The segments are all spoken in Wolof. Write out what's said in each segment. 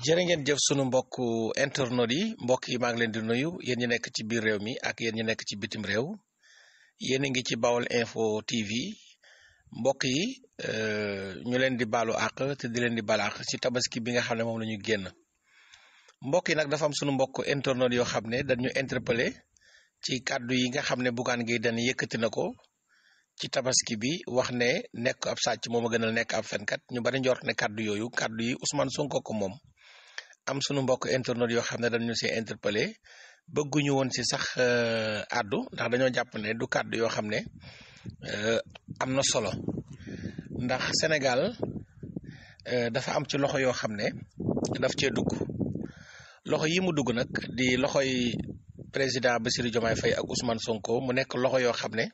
jërë ngeen jëf sunu mbokk internet yi mbokk yi maa ngi leen di nuyu yéen ñi nekk ci biir réew mi ak yéen ñi nekk ci bitim réew yéen a ngi ci Baol Info TV mbokk yi ñu leen di baalu àq te di leen di baal àq ci tabaski bi nga xam ne moom la ñu génn mbokk yi nag dafa am sunu mbokk internet yoo xam ne dañu interpellé ci kàddu yi nga xam ne Bougane Gueye Dany yëkkati na ko ci tabaski bi wax ne nekk ab sàcc moom a gënal nekk ab fenkat ñu bari njort ne kàddu yi Ousmane Sonko ko moom. am sunu mbokk internet yoo xam ne dañu ci interpellé bëgguñu woon ci sax àddu ndax dañoo jàpp ne du kàddu yoo xam ne am na solo ndax Sénégal dafa am ci loxo yoo xam ne daf cee dugg loxo yi mu dugg nag di loxoy président Bassirou Diomaye Faye ak Ousmane Sonko mu nekk loxo yoo xam ne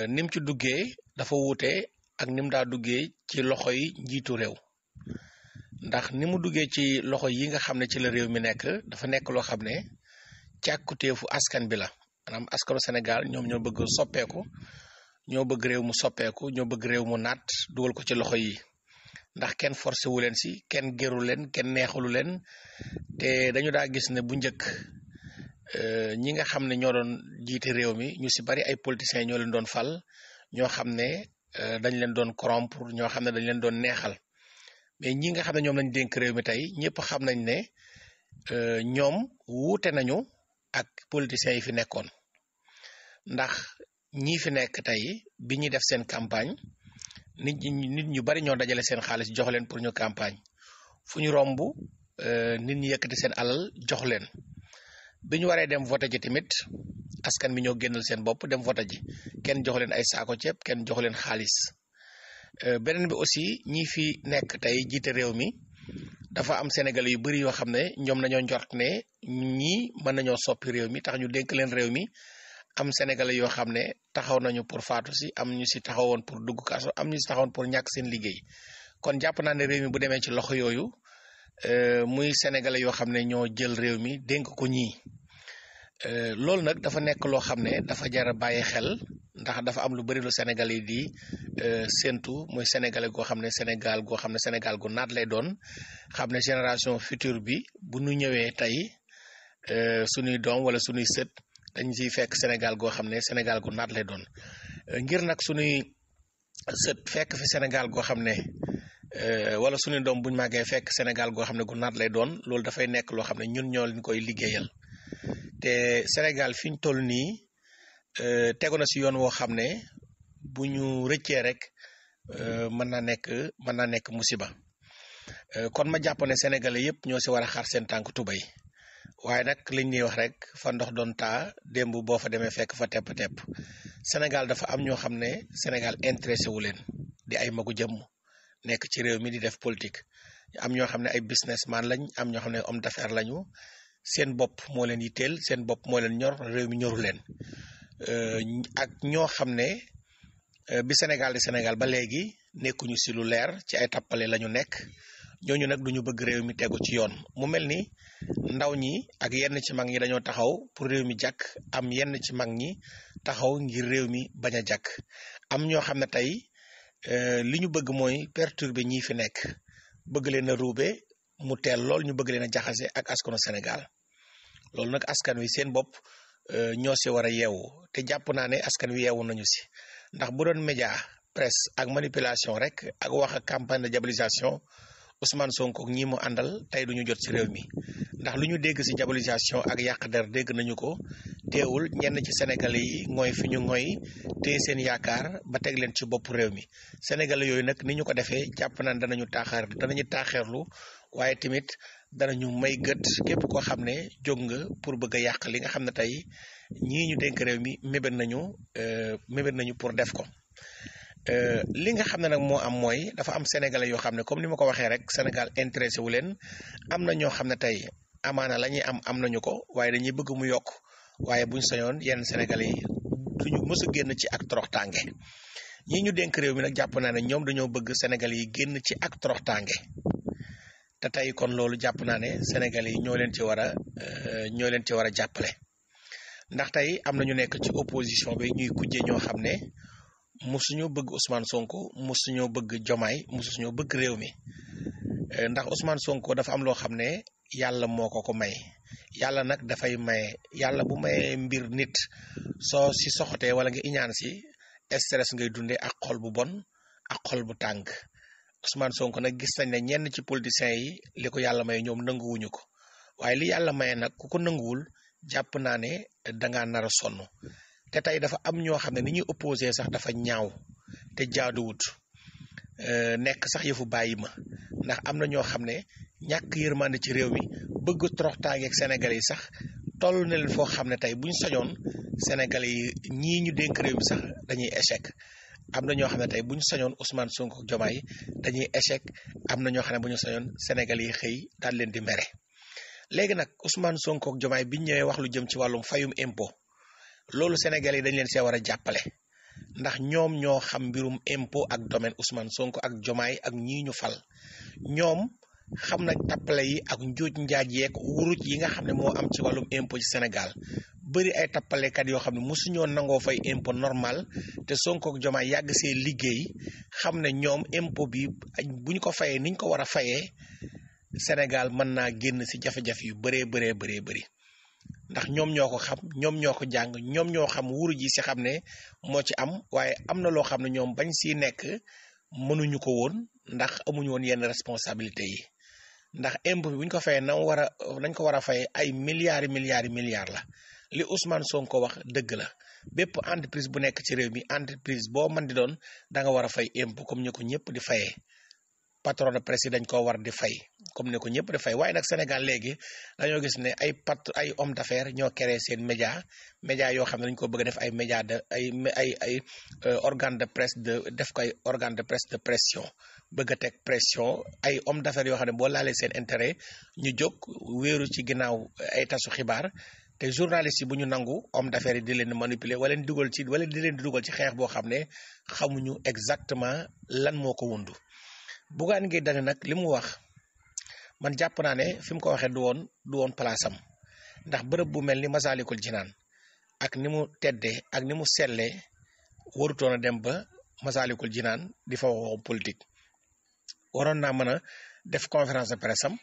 ni mu ci duggee dafa wuute ak ni mu daa duggee ci loxoy njiitu réew. ndax ni mu duggee ci loxo yi nga xam ne ci la réew mi nekk dafa nekk loo xam ne càkkutéefu askan bi la maanaam askanu Sénégal ñoom ñoo bëgg soppeeku ñoo bëgg réew mu soppeeku ñoo bëgg réew mu naat dugal ko ci loxo yi ndax kenn forcé wu leen si kenn gëru leen kenn neexalu leen te dañu daa gis ne bu njëkk ñi nga xam ne ñoo doon jiite réew mi ñu si bari ay politiciens ñoo leen doon fal ñoo xam ne dañ leen doon corrompre ñoo xam ne dañ leen doon neexal. mais ñi nga xam ne ñoom lañ dénk réew mi tey ñëpp xam nañ ne ñoom wuute nañu ak politiciens yi fi nekkoon ndax ñii fi nekk tey bi ñuy def seen campagne nit ñu bari ñoo dajale seen xaalis jox leen pour ñu campagne fu ñu romb nit ñi yëkkati seen alal jox leen bi ñu waree dem voté ji tamit askan bi ñoo génnal seen bopp dem voté ji kenn jox leen ay saako ceeb kenn jox leen xaalis. beneen bi aussi ñi fi nekk tey jiite réew mi dafa am Sénégalais yu bari yoo xam ne ñoom nañoo njort ne ñii mën nañoo soppi réew mi tax ñu dénk leen réew mi am Sénégalais yoo xam ne taxaw nañu pour faatu si am ñu si taxawoon pour dugg kaso am ñu si taxawoon pour ñàkk seen liggéey kon jàpp naa ne réew mi bu demee ci loxo yooyu muy Sénégalais yoo xam ne ñoo jël réew mi dénk ko ñii loolu nag dafa nekk loo xam ne dafa jar a bàyyi xel ndax dafa am lu bari lu Sénégal yi di séentu muy sénégalais goo xam ne Sénégal gu naat lay doon xam ne génération future bi bu ñu ñëwee tey suñuy doom wala suñuy sët dañ ciy fekk Sénégal goo xam ne Sénégal gu naat lay doon ngir nag suñuy sët fekk fi Sénégal goo xam ne wala suñuy doom buñ màggee fekk Sénégal goo xam ne gu naat lay doon loolu dafay nekk loo xam ne ñun ñoo leen koy liggéeyal te Sénégal fi ñu toll nii tegu na ci yoon woo xam ne bu ñu rëccee rek mën naa nekk musiba kon ma jàpp ne sénégalais yépp ñoo ci war a xar seen tànk tubay waaye nag liñ ñuy wax rek fa ndox doon taa démb boo fa demee fekk fa tepp-tepp Sénégal dafa am ñoo xam ne Sénégal intéressé wu leen di ay magu jëmm nekk ci réew mi di def politique am ñoo xam ne ay businessman lañ am ñoo xam ne homme d'affaires lañu seen bopp moo leen yitteel seen bopp moo leen ñor réew mi ñoru leen ak ñoo xam ne bi Sénégal di Sénégal ba léegi nekkuñu ci lu leer ci ay tappale lañu nekk ñooñu nag duñu bëgg réew mi tegu ci yoon mu mel ni ndaw ñi ak yenn ci mag ñi dañoo taxaw pour réew mi jàkk am yenn ci mag ñi taxaw ngir réew mi bañ a jàkk am ñoo xam ne tey li ñu bëgg mooy perturber ñi fi nekk bëgg leen a ruube mu teel lool ñu bëgg leen a jaxase ak askanu Sénégal loolu nag askan wi seen bopp ñoo ci war a yeewu te jàpp naa ne askan wi yeewu nañu ci ndax bu doon média presse ak manipulation rek ak wax ak campagne de diabolisation Ousmane Sonko ak ñi mu àndal tey duñu jot ci réew mi ndax lu ñu dégg ci diabolisation ak yàq der dégg nañu ko teewul ñenn ci Sénégalais yi ngooy fi ñu ngooy téye seen yaakaar ba teg leen ci bopp réew mi Sénégalais yooyu nag ni ñu ko defee jàpp naan danañu taaxeerlu waaye tamit danañu may gët képp koo xam ne jóg nga pour bëgg a yàq li nga xam ne tey ñii ñu dénk réew mi mébét nañu pour def ko li nga xam ne nag moo am mooy dafa am sénégalais yoo xam ne comme ni ma ko waxee rek Sénégal intéressé wu leen am na ñoo xam ne tey amaana la ñuy am nañu ko waaye dañuy bëgg mu yokk waaye buñ sañoon yenn sénégalais yi duñu mës a génn ci ak toroxtaange ñii ñu dénk réew mi nag jàpp naa ne ñoom dañoo bëgg sénégalais yi génn ci ak toroxtaange te tey kon loolu jàpp naa ne sénégalais yi ñoo leen ci war a jàppale ndax tey am na ñu nekk ci opposition bi ñuy kujje ñoo xam ne musuñu bëgg Ousmane Sonko musuñoo bëgg Diomaye musuñoo bëgg réew mi ndax Ousmane Sonko dafa am loo xam ne yàlla moo ko may yàlla nag dafay maye yàlla bu mayee mbir nit soo si soxotee wala nga iñaan si stress ngay dundee ak xol bu bon ak xol bu tàng Ousmane Sonko nag gis nañ ne ñenn ci politiciens yi li ko yàlla may ñoom nanguwuñu ko waaye li yàlla maye nag ku ko nanguwul jàpp naa ne dangaa nar a sonn te tey dafa am ñoo xam ne ni ñuy opposé sax dafa ñaaw te jaaduwut nekk sax yëfu bàyyi ma ndax am na ñoo xam ne ñàkk yërmande ci réew mi bëgg toroxtaange ak Sénégalais yi sax toll na leen foo xam ne tey buñ sañoon Sénégalais yi ñii ñu dénk réew mi sax dañuy échec am na ñoo xam ne tey buñ sañoon Ousmane Sonko ak Diomaye dañuy échec am na ñoo xam ne bu ñu sañoon Sénégalais yi xëy daal leen di mere léegi nag Ousmane Sonko ak Diomaye biñ ñëwee wax lu jëm ci wàllum fayum impôt loolu Sénégalais yi dañ leen see war a jàppale ndax ñoom ñoo xam mbirum impôt ak domaine Ousmane Sonko ak Diomaye ak ñii ñu fal ñoom xam nañ tappale yi ak njuuj njaaj yeeg wuruj yi nga xam ne moo am ci wàllum impôt ci Sénégal bëri ay tappalekat yoo xam ne mosuñoo nangoo fay impôt normal te Sonko ak Diomaye yàgg see liggéey xam ne ñoom impôt bi bu ñu ko fayee niñ ko war a fayee Sénégal mën naa génn ci jafe-jafe yu bëree bëri ndax ñoom ñoo ko xam ñoom ñoo ko jàng ñoom ñoo xam wuruj yi ci xam ne moo ci am waaye am na loo xam ne ñoom bañ si nekk mënuñu ko woon ndax amuñu woon yenn responsabilité yi ndax impôt bi bu ñu ko fayee nañ ko war a fayee ay milliards la li Ousmane Sonko wax dëgg la bépp entreprise bu nekk ci réew mi entreprise boo mën di doon da nga war a fay impôt comme ni ko ñëpp di fayee patron de presse yi dañ ko war di fay comme ni ko ñëpp di fay waaye nag Sénégal léegi dañoo gis ne ay homme d'affaires ñoo créé seen média yoo xam ne dañu ko bëgg a def ay média de ay organe de presse def ko ay organe de presse de pression bëgg a teg pression ay homme d'affaires yoo xam ne boo laalee seen intérêt ñu jóg wéeru ci ginnaaw ay tasu xibaar te journalistes yi bu ñu nangu homme d'affaires yi di leen manipuler wala di leen dugal ci xeex boo xam ne xamuñu exactement lan moo ko wundu Bougane Gueye Dany nag li mu wax man jàpp naa ne fi mu ko waxee du woon place am ndax bërëb bu mel ni Massalikul Jinaan ak ni mu teddee ak ni mu sellee warutoon a dem ba Massalikul Jinaan di fa waxu politique waroon naa mën a def conférence de presse am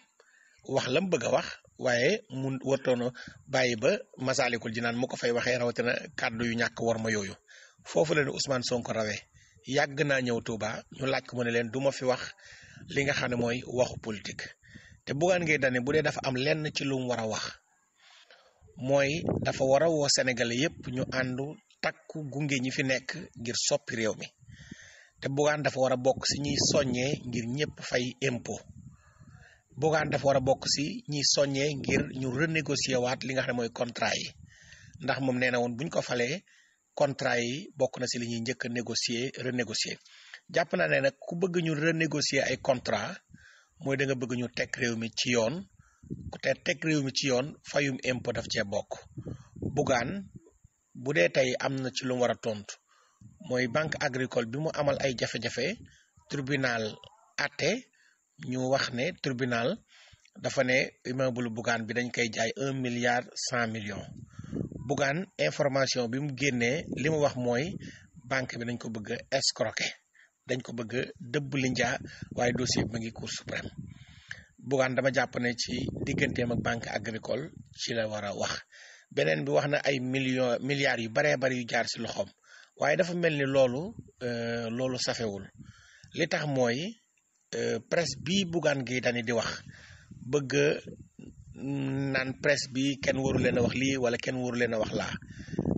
wax la mu bëgg a wax waaye mu warutoon a bàyyi ba Massalikul Jinaan mu ko fay waxee rawatina kàddu yu ñàkk war ma yooyu foofu la ne Ousmane Sonko rawee yàgg naa ñëw Touba ñu laaj ko mu ne leen du ma fi wax li nga xam ne mooy waxu politique te Bougane Gueye Dany bu dee dafa am lenn ci lu mu war a wax mooy dafa war a woo Sénégalais yépp ñu àndu takku gunge ñi fi nekk ngir soppi réew mi te Bougane dafa war a bokk ci ñiy soññee ngir ñépp fay impôt Bougane dafa war a bokk ci ñiy soññee ngir ñu renégocier waat li nga xam ne mooy contrat yi ndax moom nee na woon buñ ko falee contrat yi bokk na ci li ñuy njëkk a renégocier jàpp naa ne nag ku bëgg ñu renégocier ay contrat mooy da nga bëgg ñu teg réew mi ci yoon te teg réew mi ci yoon fayum impôt daf cee bokk Bougane bu dee tey am na ci lu mu war a tontu mooy banque agricole bi mu amal ay jafe-jafe tribunal àtte ñu wax ne tribunal dafa ne immeuble Bougane bi dañ koy jaay 1,1 milliard Bougane information bi mu génnee li mu wax mooy banque bi dañ ko bëgg a escroquer dañ ko bëgg a dëbb li njaa waaye dossier bi ma ngi cour suprême Bougane dama jàpp ne ci digganteem ak banque agricole ci la war a wax beneen bi wax na ay milliards yu baree bari yu jaar ci loxoom waaye dafa mel ni loolu safewul li tax mooy presse bi Bougane Gueye Dany di wax bëgg naan presse bi kenn waru leen a wax lii wala kenn waru leen a wax laa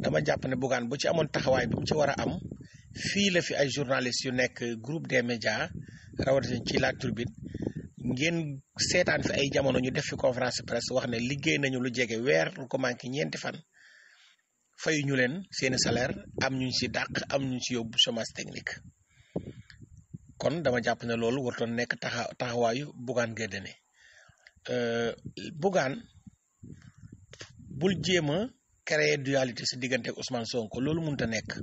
dama jàpp ne Bougane bu ci amoon taxawaay bi mu ci war a am fii la fi ay journalistes yu nekk groupe des médias rawatina ci La Tribune ngeen seetaan fi ay jamono ñu def fi conférence de presse wax ne liggéey nañu lu jege weer lu ko manqué ñeenti fan fayu ñu leen seeni salaire am ñu ci dàq am ñu ci yóbbu chômage technique kon dama jàpp ne loolu wartoon nekk taxawaayu Bougane Gueye Dany Bougane bul jéem a créer dualité sa diggante ak Ousmane Sonko loolu mënta nekk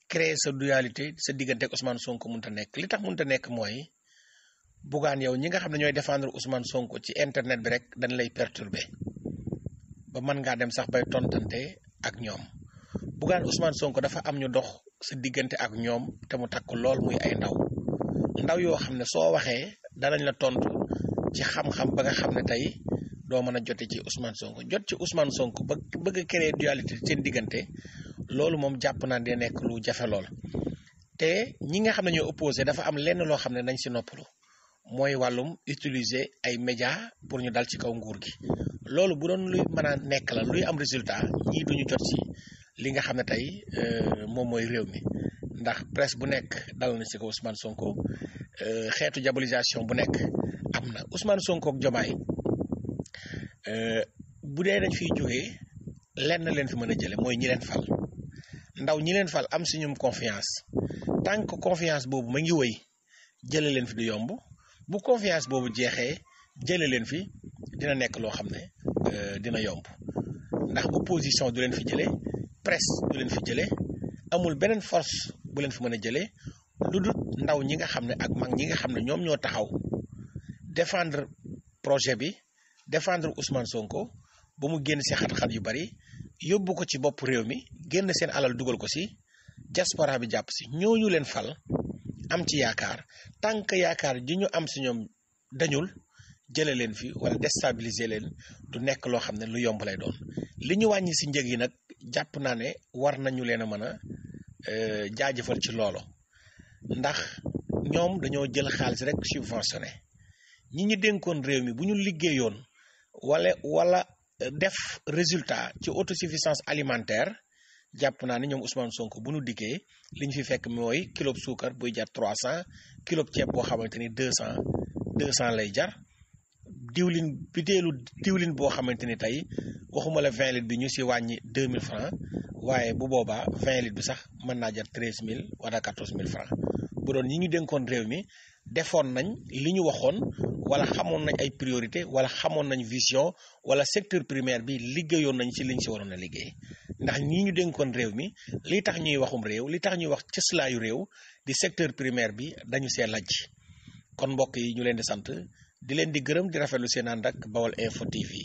créer sa dualité sa diggante ak Ousmane Sonko mënta nekk li tax mënta nekk mooy Bougane yow ñi nga xam ne ñooy défendre Ousmane Sonko ci internet bi rek dañ lay perturber ba mën ngaa dem sax bay tontante ak ñoom Bougane Ousmane Sonko dafa am ñu dox sa diggante ak ñoom te mu takk lool muy ay ndaw yoo xam ne soo waxee danañ la tontu ci xam-xam ba nga xam ne tey doo mën a jote ci Ousmane Sonko jot ci Ousmane Sonko ba bëgg a créer dualité seen diggante loolu moom jàpp naa dina nekk lu jafe lool te ñi nga xam ne ñoo opposé dafa am lenn loo xam ne nañ si noppalu mooy wàllum utiliser ay médias pour ñu dal ci kaw nguur gi loolu bu doon luy mën a nekk la luy am résultat ñii duñu jot ci li nga xam ne tey moom mooy réew mi ndax presse bu nekk dal na ci kaw Ousmane Sonko xeetu diabolisation bu nekk am na Ousmane Sonko ak Diomaye bu dee dañ fiy jógee lenn leen fi mën a jële mooy ñi leen fal ndaw ñi leen fal am si ñum confiance tant que confiance boobu ma ngi wëy jële leen fi du yomb bu confiance boobu jeexee jële leen fi dina nekk loo xam ne dina yomb ndax opposition du leen fi jële presse du leen fi jële amul beneen force bu leen fi mën a jële lu dul ndaw ñi nga xam ne ak mag ñi nga xam ne ñoom ñoo taxaw défendre projet bi défendre Ousmane Sonko ba mu génn si xat-xat yu bari yóbbu ko ci bopp réew mi génn seen alal dugal ko si diaspora bi jàpp si ñooñu leen fal am ci yaakaar tant que yaakaar ji ñu am si ñoom dañul jële leen fi wala déstabiliser leen du nekk loo xam ne lu yomb lay doon li ñu wàññi si njëg yi nag jàpp naa ne war nañu leen a mën a jaajëfal ci loolo ndax ñoom dañoo jël xaalis rek subventionné ñi ñu dénkoon réew mi bu ñu liggéeyoon wala def résultat ci autosuffisance alimentaire jàpp naa ne ñoom Ousmane Sonko bu nu dikkee li ñu fi fekk mooy kilo suukar buy jar 300 kilo ceeb boo xamante ni 200 lay jar diwlin boo xamante ni tey waxuma la 20 litres bi ñu si wàññi 2000 francs waaye bu boobaa 20 litres bi sax mën naa jar 13000 wala 14000 francs bu doon ñi ñu dénkoon réew mi defoon nañ li ñu waxoon wala xamoon nañ ay priorité wala xamoon nañ vision wala secteur primaire bi liggéeyoon nañ ci liñ si waroon a liggéey ndax ñii ñu dénkoon réew mi li tax ñuy waxum réew li tax ñuy wax cëslaayu réew di secteur primaire bi dañu see lajj kon mbokk yi ñu leen di sant di leen di gërëm di rafetlu seen ànd ak Baol Info TV